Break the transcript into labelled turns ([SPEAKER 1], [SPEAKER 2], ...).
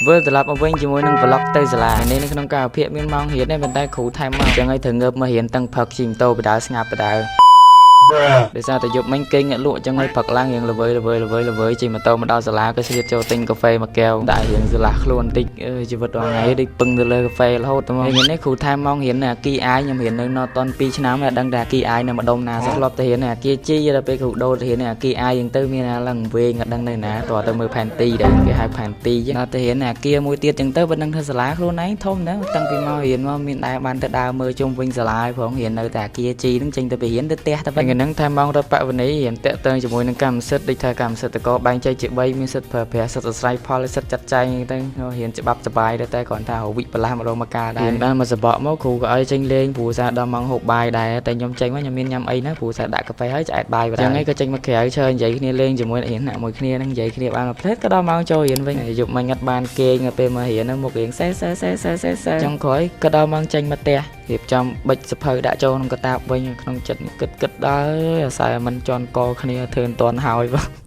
[SPEAKER 1] វិលត្រឡប់មកវិញជាមួយនឹង vlog ទៅសាលានេះនៅក្នុងកាលវិភាគមានម៉ោងរៀនទេប៉ុន្តែគ្រូថែមមកអញ្ចឹងឲ្យត្រូវងើបមករៀនតាំងព្រឹកជិះម៉ូតូបដើស្ងាប់បដើដោយសារតែយប់មិញគេងលក់អញ្ចឹងឲ្យព្រឹកឡើងរៀងល្វើយល្វើយល្វើយល្វើយជិះម៉ូតូមកដល់សាលាក៏ឆ្លៀតចូលទិញកាហ្វេមួយកែវដាក់រៀងស្រឡះខ្លួនបន្តិចអើយជីវិតរាល់ថ្ងៃដូចពឹងទៅលើកាហ្វេរហូតទៅមកថ្ងៃនេះគ្រូថែមម៉ោងរៀននៅអាគីអាយខ្ញុំរៀននៅណតន2ឆ្នាំហើយដឹងតែអាគីអាយនៅម្ដុំណាសោះធ្លាប់តែរៀននៅអាគារជីដល់ពេលគ្រូដូរទៅរៀននៅអាគីអាយអញ្ចឹងទៅមានណាឡើងវែងអត់ដឹងនៅណាតោះទៅមើលផែនទីដែរគេហៅផែនទីអញ្ចឹងដល់ទៅរៀននៅអាគារមួយទៀតអញ្ចឹងទៅបើដឹងថាសាលាខ្លួនឯងធំណាស់តាំងពីមករៀនមកមានដែរបានទៅដើរមើលជុំវិញសាលាឯងផងរៀននៅតែអាគារជីហ្នឹងចេញទៅពីរៀនទៅផ្ទះតែប៉ុណ្្នឹងថែមម៉ោងរដ្ឋបវនីរៀនតាក់ទងជាមួយនឹងកម្មសិទ្ធិដូចថាកម្មសិទ្ធិកបែងចែកជា3មានសិទ្ធិប្រើប្រាស់សិទ្ធិអាស្រ័យផលសិទ្ធិចាត់ចែងអញ្ចឹងទៅរៀនច្បាប់សបាយដែរតែគ្រាន់តែវិបលាស់ម្ដងមកកាលដែររៀនបានមកសបកមកគ្រូក៏ឲ្យចេញលេងព្រោះសារដល់ម៉ោងហូបបាយដែរតែខ្ញុំចេញមកខ្ញុំមានញ៉ាំអីណាព្រោះសារដាក់កាហ្វេហើយឆ្អែតបាយបាទអញ្ចឹងឯងក៏ចេញមកក្រៅឈើនិយាយគ្នាលេងជាមួយរៀនថ្នាក់មួយគ្នាហ្នឹងនិយាយគ្នាបានមួយភ្លែតក៏ដល់ម៉ោងចូលរៀនវិញយប់មិញអត់បានគេងពេលមករៀនហ្នឹងមុខរៀងសេសេសេសេសេសេចុងក្រោយក៏ដល់ម៉ោងចេញមកផ្ទះរៀបចំបិចសភៅដាក់ចូលក្នុងកតាបវិញក្នុងចិត្តគិតគិតដល់អាស្រ័យមិនជន់កគ្នាធ្វើមិនទាន់ហើយបង។